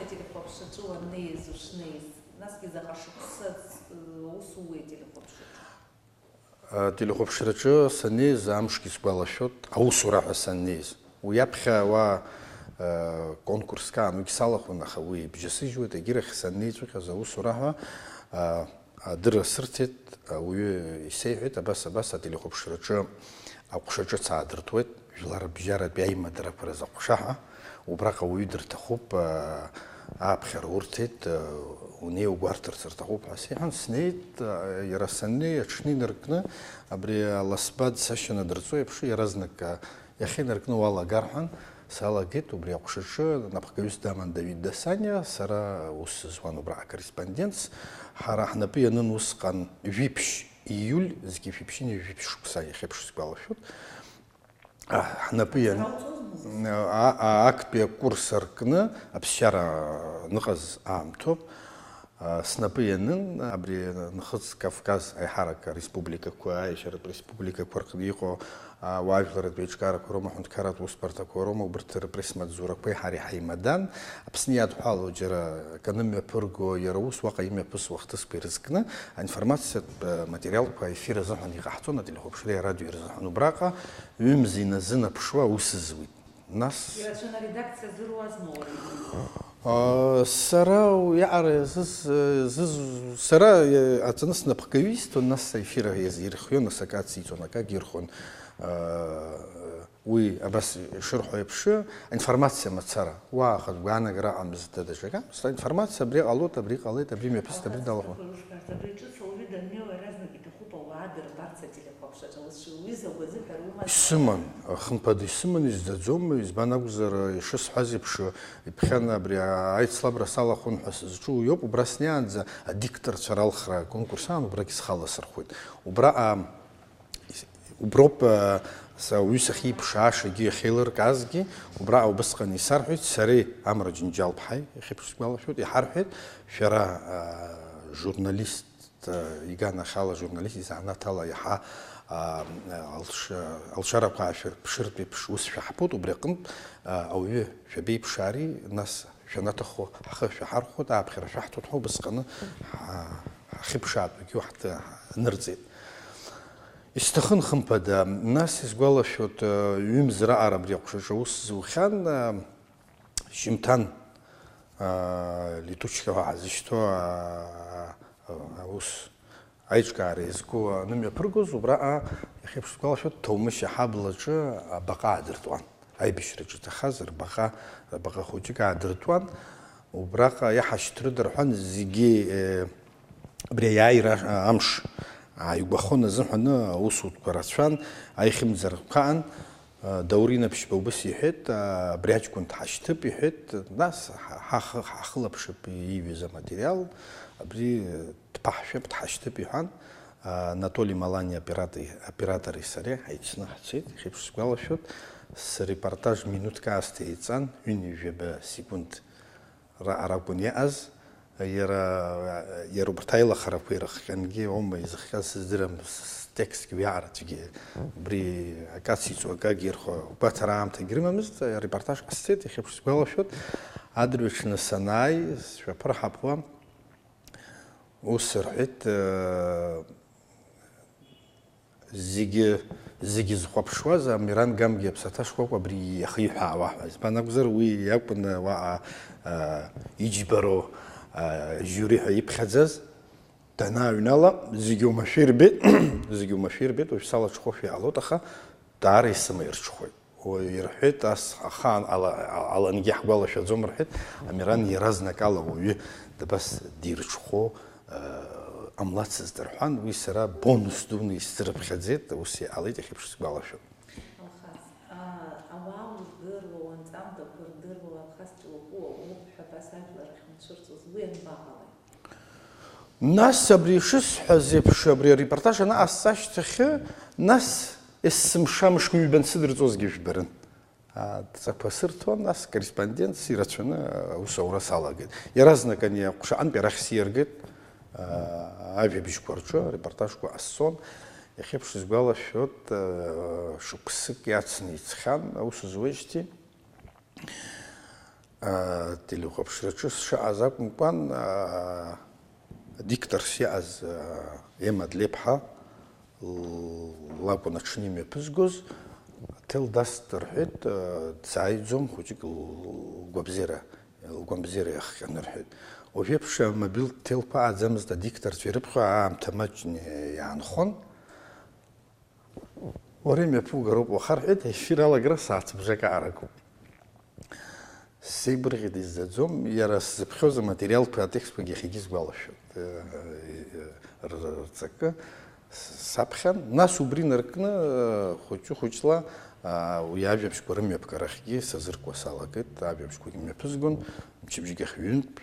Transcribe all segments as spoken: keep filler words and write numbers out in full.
ателехәаԥшраҿы уаннеиз, ушнеиз, насгьы заҟа шықәса ус ууеи ателехәаԥшраҿы? Ателехәаԥшраҿы саннеиз амшгьы сгәалашәоит, аусура ҳәа саннеиз. Уи аԥхьа уа конкурск аан уигь салахәын, аха уи бжьасыжьуеит, егьирахь саннеиҵәҟьаз аусура ҳәа адырра сырҭеит, ауаҩы исеиҳәеит, абас, абас ателехәаԥшраҿы аҟәша ҿыц аадыртуеит, жәларбжьаратәи аимадарақәа рзы аҟәша ҳәа, убраҟа ауаҩы дырҭахуп, ааԥхьара урҭеит, унеи угәарҭарц рҭахуп ҳәа сеиҳәан, снеит, иара саннеи аҽны инаркны, абри аласба дсашьа надырҵо еиԥш, иаразнак иахьа инаркны уалагар ҳәан, салагеит, убри аҟәшаҿы напхгаҩыс даман Давид Дасаниа, сара ус сызуан убра акорреспондентс, ҳара ҳнапы ианын усҟан жәиԥшь ииуль, зқьи жәиԥшьыни жәиԥшь шықәса иахьеиԥш сгәалашәоит. Ҳнапы иан-, актәи акурс аркны аԥсшьара ныҟаз аамҭоуп. Снапы ианын абри Нхыҵ Кавказ аиҳарак республикақәа, аиашьаратә республикақәа рҟны иҟоу ауаажәларратә еиҿкаарақәа роума, аҳәынҭқарратә усбарҭақәа роума, убарҭ рпресс-маҵзурақәеи ҳареи ҳаимадан, Аԥсны иадҳәалоу џьара акы анымҩаԥырго, иара ус уаҟа имҩаԥысуа ахҭысқәа ирызкны, аинформациатә материалқәа аефир азыҳәан иҟаҳҵон, ателехәаԥшреи арадиои рзыҳәан. Убраҟа ҩымз иназынаԥшуа аус зуит. Нас. Ирацәаны аредакциа зыруазма уара? Сара уиаҟара иазыз, зыз-, сара аҵаны снапхгаҩы исҭон, нас аефир иазирхион, нас акы ациҵон, акагьы ирхон. Уи абас ишырҳәо еиԥш, аинформациа мацара, уа аха гәаанагара аҟамызт, даҽакы аҟамызт, аинформациа абри ҟалоит, абри ҟалеит, абри мҩаԥысит, абри далахәын. Абри ҿыц ауаҩы даннеи иаразнак иҭахуп ауаа дырбарц ателехәаԥшраҿы, ус уҩыза агәазыҳәара умазар? Исыман, хымԥада исыман, изӡаӡом, избан акәзар, ишысҳәаз еиԥш, иԥхьан абри аицлабра салахәын ҳәа сызҿу уиоуп, убра снеиаанӡа адикторцәа ралхра аконкурс аан, убрагь схала сырхәит. Убраҟа Уброуп, са уаҩы сахьиԥшаашагьы иахьеилыркаазгьы, убраҟа убысҟан исарҳәеит, сареи Амра Џьынџьал-ԥҳаи, иахьеиԥш сгәалашәоит, иҳарҳәеит, шәара, журналист, иганахьала, журналист изанааҭ ала иаҳа алш-, алшарақәа аашәырԥшыртә еиԥш ус шәаҳбоит, убри аҟынтә, ауаҩы шәабеиԥшаари, нас шәанаҭаху ҳхы шәаҳархәоит, ааԥхьара шәаҳҭоит ҳәа убысҟаны ҳа-, ҳахьыԥшаатәугьы уаҳҭ-, ҳнырҵеит. Исҭахын, хымԥада, нас исгәалашәоит, ҩымз раҟара абри аҟәшаҿы аус зухьан, Шьымҭан, Литучка ҳәа ҳазышьҭоу, аус аиҿкаара иазку анымҩаԥыргоз, убраҟа, иахьеиԥш сгәалашәоит, Ҭоумышь аҳаблаҿы абаҟа аадыртуан. Аибашьраҿы иҭахаз рбаҟа, рбаҟа хәыҷык аадыртуан. Убраҟа иаҳашьҭрыда рҳәан, зегьы, э, абри аиааира, а, амш ааигәахон азыҳәаны аусутәқәа рацәан, аихьымӡарақәа аан, а, Даур Инаԥшьба убыс иҳәеит, а, абри аҷкәын дҳашьҭып, иҳәеит, нас ҳа-, ҳахы-, ҳахылаԥшып ииҩыз аматериал, абри дԥаҳшәап, дҳашьҭып, иҳәан, а, Анатоли Малани оператори-, оператори сареи ҳаицны ҳцеит, иахьеиԥш сгәалашәоит, срепортаж минуҭк аасҭа еиҵан, ҩынҩажәаба секунд ра-, ракәын иааз, иара, иара убарҭ аилахарақәа ирыхҟьангьы аума изыхҟьаз сыздырам, с-, стекстгьы уиаҟара аӡәгьы убри акы ациҵо, акагьы ирхо агәаҭара аамҭагьы рымамызт, арепортаж ҟасҵеит, иахьеиԥш сгәалашәоит, адырҩаҽны санааи, сшәаԥырҳаԥуа, ус рҳәеит, э, Зегьы, зегьы зхәаԥшуаз Амиран Гамгиа аԥсаҭа шкәакәа абри иахиҳәаауа ҳәа. Избан акәзар, уи иакәын уаҟа, а, иџьбароу, а, жиури ҳәа иԥхьаӡаз. Данааҩнала, зегьы оумашәа ирбеит, зегьы оумашәа ирбеит, уажә салаҽхәошәа иҟалоит, аха даара исымаирҽхәоит. Уаҩ ирҳәеит, ас ахаан ала-, алангьы ҳгәалашәаӡом рҳәеит, Амиран иаразнакала уаҩы дабас дирҽхәо, э, ҟамлацызт рҳәан, уи сара бонус дуны исзырыԥхьаӡеит, ус иҟалеит иахьеиԥш сгәалашәом. Алхас, а, ауаа урдыруа, уанҵамҭақәа рдыруа, Алхас Ҷлоукәуа уоуп ҳәа абас ажәлар ахьуцәырҵуаз, уи анбаҟалеи? Нас абри ишысҳәаз еиԥш, абри арепортаж анаҟасҵа ашьҭахьы, нас есымша мышкы ҩба ансыдырҵозгьы жәбарын. Адҵақәа сырҭон, нас корреспондентс ирацәаны аус аура салагеит. Иаразнак ани аҟәша аҟынтәи арахь сиаргеит, а, ажәабжьқәа рҿы арепортажқәа ҟасҵон. Иахьеиԥш сгәалашәоит, а, шықәсык иацны иҵхьан аус зуеижьҭеи. Ателехәаԥшраҿы сшаҟаз акәымкәан, а, дикторс иааз, а, Ема Длеиԥҳа лакәын аҽны имҩаԥызгоз, аҭел дасит рҳәеит, а, дсааиӡом, хәыҷык лгәабзиара, лгәамбзиара иахҟьаны рҳәеит. Уажәеиԥш амобилтә ҭелқәа ааӡамызт, адикторцәа ирыԥхьо аамҭа маҷны иаанхон. Уара имҩаԥугароуп уаха, рҳәеит, аефир алагара сааҭ бжак аарагоуп. Сеигәырӷьеит, изӡаӡом, иара сзыԥхьоз аматериалқәа, атекстқәагьы иахьагьы сгәалашәоит. Р-, рҵакы саԥхьан, нас убри наркны, хәыҷы-хәыҷла, уи ажәабжьқәа рымҩаԥгарахьгьы сазыркуа салагеит, ажәабжьқәагьы мҩаԥызгон, мчыбжьык ахь ҩынтә,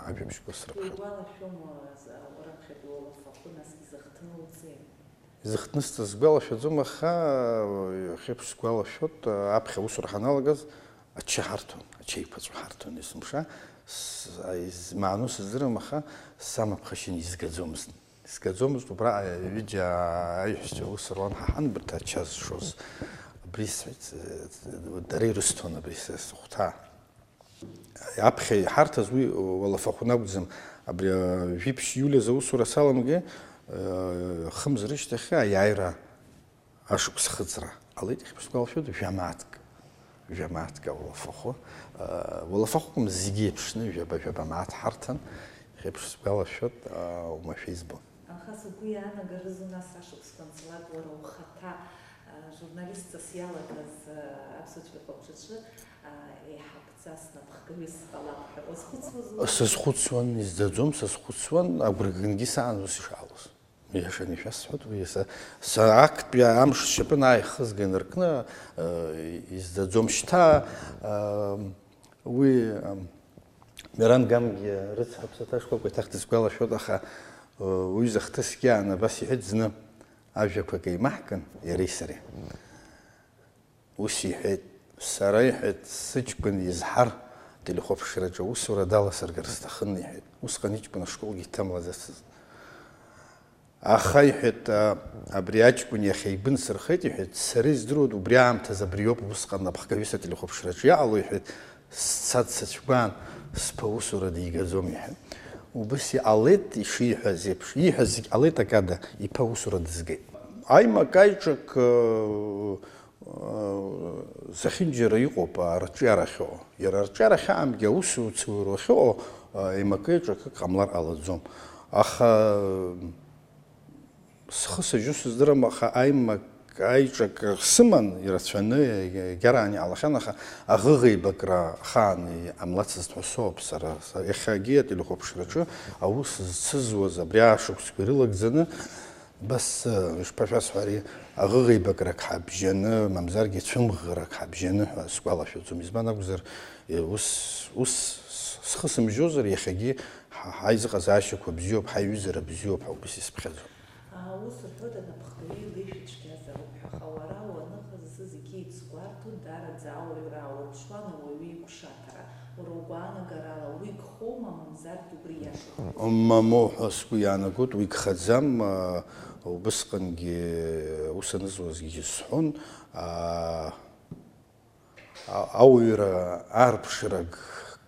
ажәабжьқәа срыԥхьон. Иугәалашәома, раԥхьатәи уалафахәы, нас изыхҭнуҵеи? Изыхҭнысҵаз сгәалашәаӡом, аха, иахьеиԥш сгәалашәоит, аԥхьа аусура ҳаналагаз ача ҳарҭон, ача еиқәаҵәа ҳарҭон есымша. С-, измааноу сыздырам, аха самаԥхашьан изгаӡомызт. Изгаӡомызт, убра ҩыџьа аиҳәшьцәа аус руан ҳа ҳанбарҭ ача зшоз. Абри сҳәеит, дара ирысҭон абри са сыхәҭаа. Аԥхьа иҳарҭаз уи уалафахәын акәӡам, абри, а, жәиԥшь иулиаз аусура саламгеи, а, хымз рышьҭахь аиааира ашықәс хыҵра ҟалеит, иахьа сгәалашәоит, жәамааҭк, жәамааҭк ауалафахәы, а, уалафахәқәа зегьы еиԥшны, жәаба-жәаба мааҭ ҳарҭан, иахьа сгәалашәоит, а, оумашәа избон. Аха сгәы иаанагар, нас ашықәсқәа анҵлак, уара ухаҭа, а, журналистҵас иалагаз, а, аԥсуа цәаҳәақәаҿы, а, еиҳаб Са снапхгаҩыс сҟалап ҳәа уазхәыцуазу? Сазхәыцуан, изӡаӡом, сазхәыцуан, агәра гангьы саан ус ишаалоз. Иашаны ишәасҳәоит, уи са, са актәи амш сшьапы анааихызга инаркны, э, изӡаӡом шьҭа, э, уи, э, Меран Гамгиа рыцҳа, ԥсаҭа шкәакәа иҭахт, исгәалашәоит, аха, э, уҩыза хҭысгьы аан абас иҳәеит зны, ажәақәак еимаҳкын, иареи сареи. Ус иҳәеит, сара, иҳәеит, сыҷкәын изҳар, ателехәаԥшраҿы аусура даласыргар сҭахын, иҳәеит. Усҟан иҷкәын ашколгьы иҭамлаӡацызт. Аха, иҳәеит, а, абри аҷкәын иахь игәы нсырхеит, иҳәеит, сара издыруа убри аамҭазы абриоуп усҟан напхгаҩыс ателехәаԥшраҿы иҟало, иҳәеит, сцарц сацәгәаан, сԥа усура дигаӡом, иҳәеит. Убыс иҟалеит ишиҳәаз еиԥш, ииҳәаз зегь ҟалеит, акада, иԥа усура дызгеит. Аимак-аиҿак, э, Зехьынџьара иҟоуп арҿиара ахьыҟоу. Иара арҿиара ахьаамгьы аусуцәа уахьыҟоу, еимакы-еиҿакык ҟамлар ҟалаӡом. Аха схы сажьо сыздырам, аха аимак-аиҿак сыман, ирацәаны, егьараан иҟалахьан, аха аӷыӷеибакра ахаан иҟамлацызт ҳәа соуп сара. Са иахьагьы ателехәаԥшраҿы аус зцызуаз абри ашықәсқәа ирылагӡаны, Бас, э, ишԥашәасҳәари, аӷыӷеибакрак ҳабжьаны, мамзаргьы цәымӷрак ҳабжьаны ҳәа сгәалашәаӡом. Избан акәзар, э, ус, ус с-, схы сымжьозар, иахьагьы ҳа-, ҳаизыҟазаашьақәа бзиоуп, ҳаиҩызара бзиоуп ҳәа убас исыԥхьаӡом. Аус рҳәоит, анапхгаҩы илеишәа цәгьазароуп ҳәа, аха уара уаныҟаз зегьы еицгәарҭо, даараӡа ауаҩра аурҽуан, ауаҩы игәшаҭара. Уара угәаанагарала уи гхоума, мамзаргьы убри иашоума? Мамоу ҳәа сгәы иаанагоит, уи гхаӡам, а, убысҟангьы ус анызуазгьы сҳәон, а, а, ауаҩра аарԥшра г-,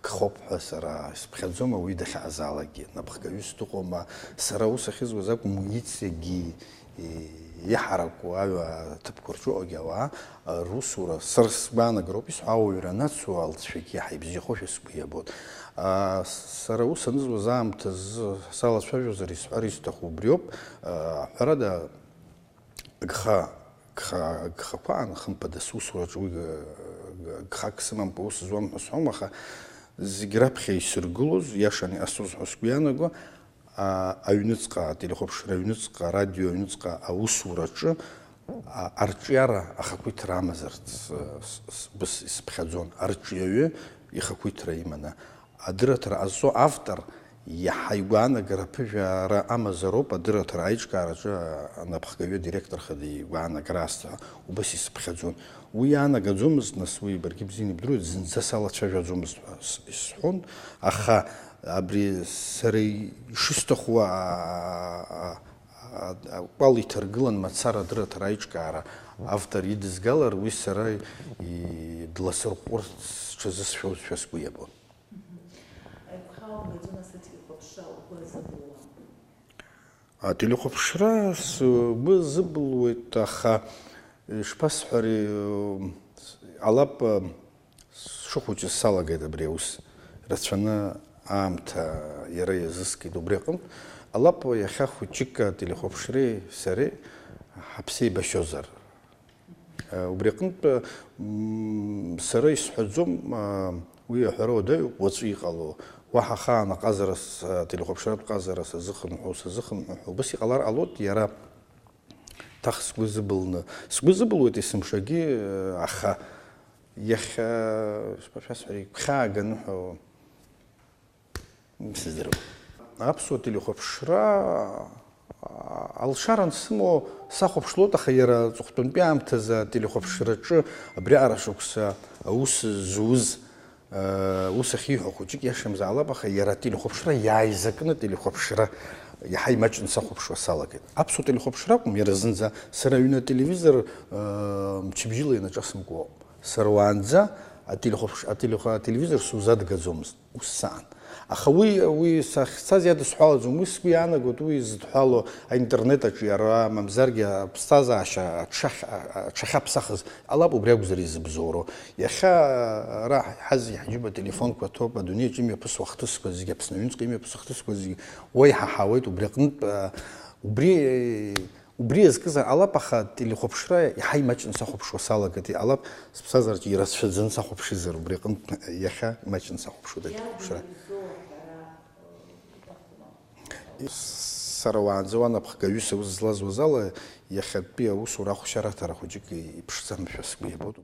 гхоуп ҳәа сара исыԥхьаӡома, уи дахьаазаалакгьы. Напхгаҩыс дыҟоума, сара ус ахьызуаз акәым, уи иҵегьы иҳараку аҩа аҭыԥқәа рҿы иҟоугьы ауаа русура, сара сгәаанагароуп исҳәо, ауаҩра анацу алҵшәагьы иаҳа ибзиахошәа сгәы иабоит. А, сара ус анызуаз аамҭазы салацәажәозар исҳәар исҭаху убриоуп. А, ҳәарада, гха, гха, гхақәа аан, хымԥада, сусураҿы уи г-, г-, гхак сымамкәа ус зуам ҳәа сҳәом, аха зегь раԥхьа исыргылоз, иашаны иҟасҵоз ҳәа сгәы ианаго, а, аҩныҵҟа, ателехәаԥшра аҩныҵҟа, арадио аҩныҵҟа аусураҿы, а, арҿиара ахақәиҭра амазарц, с-, с-, сбыс исыԥхьаӡон. Арҿиаҩы ихақәиҭра иманы. Адырраҭара ҟазҵо автор иаҳа игәаанагара аԥыжәара амазароуп адырраҭара аиҿкаараҿы анапхгаҩы адиректор хада игәаанагара азҭо ҳәа убас исыԥхьаӡон. Уи иаанагаӡомызт, нас, уи баргьы бзианы ибдыруеит, зынӡа салацәажәаӡомызт ҳәа с-, исҳәон, аха абри сара ишысҭаху, а, а, а, акәал иҭаргылан мацара адырраҭара аиҿкаара Автор идызгалар, уи сара и-, дласырҟәырц сҽазысшәозшәа сгәы иабон. Агәхьаа умгаӡо, нас, ателехәаԥшра угәы азыбылуа? Ателехәаԥшра сгәы азыбылуеит, аха ишԥасҳәари, алаф сшыхәыҷыз салагеит абри аус. Рацәаны аамҭа иара иазыскит убри аҟынтә. Алаф иахьа хәыҷык ателехәаԥшреи сареи ҳаԥсы еибашьозар. Убри аҟынтә, мм, сара исҳәаӡом, аа, уи аҳәара уадаҩуп, уаҵәы иҟало. Уаҳа ахаан аҟазара с-, ателехәаԥшратә ҟазара сазыхынҳәуа, сазыхынҳәо ҳәа убас иҟалар ҟалоит, иара ҭах сгәы зыбылны. Сгәы зыбылуеит есымшагьы, аха иахьа, шԥашәасҳәари, игәхьааганы ҳәа. Сыздыруам. Аԥсуа телехәаԥшра, а, алшара ансымоу сахәаԥшлоит, аха иара аҵыхәтәантәи аамҭазы ателехәаԥшраҿы абриаҟара шықәса аус зуз, а, ус ахьиҳәо хәыҷык иашамзаалап, аха иара ателехәаԥшра иааизакны телехәаԥшра иаҳа имаҷны сахәаԥшуа салагеит. Аԥсуа телехәаԥшра акәым, иара зынӡа сара аҩны ателевизор, а, мчыбжьыла ианаҿасымкуа ауп. Сара уаанӡа ателехәаԥш-, ателехәа-, ателевизор сузадгаӡомызт, ус саан. Аха уи, уи сахьцаз иадысҳәалаӡом, уи сгәы иаанагоит, уи зыдҳәалоу аинтернет аҿы иара, мамзаргьы аԥсҭазаашьа аҽахь-, аҽахьаԥсахыз ҟалап, убри акәзар изыбзоуроу. Иахьа ара ҳазегьы ҳџьыба ателефонқәа ҭоуп, адунеиаҿ имҩаԥысуа ахҭысқәа зегьы, Аԥсны аҩныҵҟа имҩаԥысуа ахҭысқәа зегьы уа иҳаҳауеит, убри аҟнытә, а, убри, Убри иазкызар ҟалап, аха телехәаԥшра иаҳа имаҷны сахәаԥшуа салагеит, иҟалап, сыԥсҭазаараҿы ирацәаӡаны сахәаԥшызар, убри аҟынтә иахьа имаҷны сахәаԥшуеит ателехәаԥшра. Сара уаанӡа уа напхгаҩыс аус злазуаз ала, иахьатәи аусура ахәшьараҭара хәыҷык иԥшӡамшәа сгәы иабоит.